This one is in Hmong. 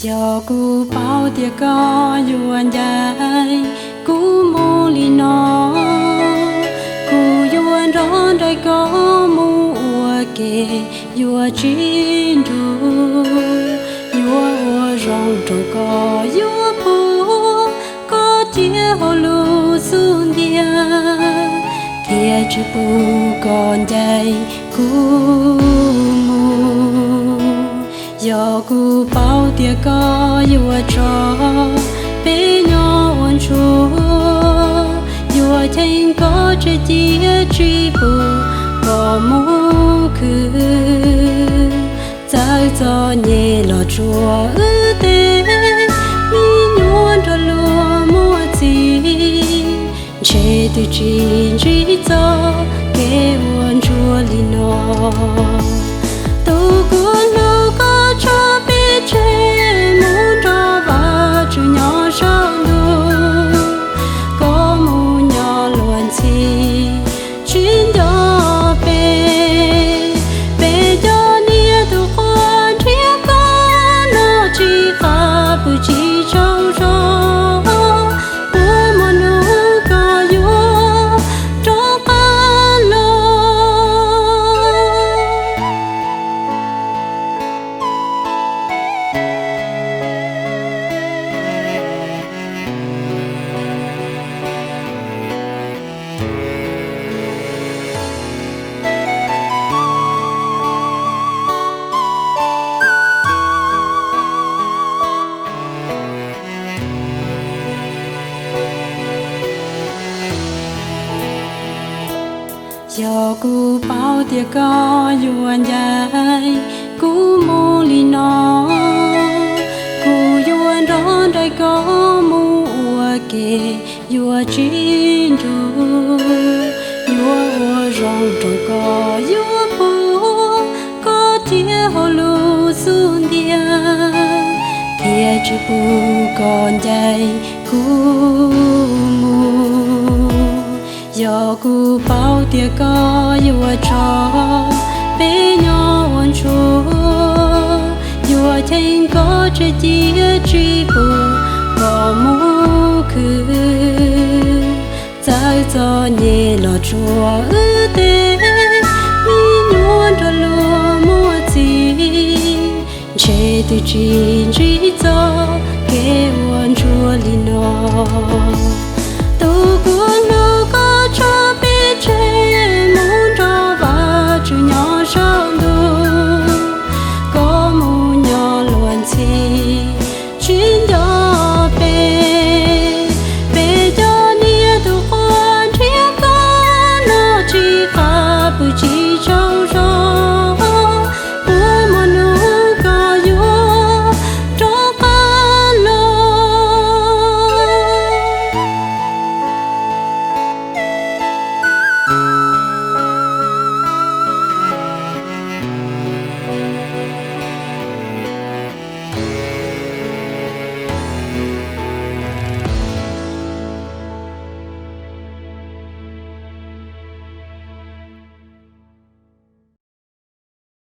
Yog kuv paub tias koj yuav ncaim kuv mus li no, kuv yuav nrog nraim koj mus ua ke, yuav tsis nrug, yuav ua zoo rau koj, yuav puag koj cia hauv lub xub ntiag, thiaj tsis pub koj ncaim kuv mus. Yog kuv paub tias koj yuav tso peb nyob ua ntsuag, yuav cheem koj tsev cia tsis pub koj mus khwv. Txawv txom nyem los tsuas wb tej me nyuam nrog luag muaj txij, ntshe twb tsis ntsib txoj kev ua ntsuag li no. Tus kuv hlub, koj tso peb tseg mus nrog Vajtswv nyob saum ntuj, koj mus nyob luag ntxhi tsis nco peb. Peb cov niam tus quas nrhiav koj no tsis qab pw tsis tsaug zog, puas muaj hnub koj yuav rov qab los. Yog kuv paub tias koj yuav ncaim kuv mus li no, kuv yuav nrog nraim koj mus ua ke, yuav tsis nrug, yuav ua zoo rau koj, yuav puag koj cia hauv lub xub ntiag, thiaj tsis pub koj ncaim kuv mus. Yog kuv paub tias koj yuav tso peb nyob ua ntsuag, yuav cheem koj tsev cia tsis pub koj mus khwv. Txawv txom nyem los tsuas wb tej me nyuam nrog luag muaj txij, ntshe twb tsis ntsib txoj kev ua ntsuag li no.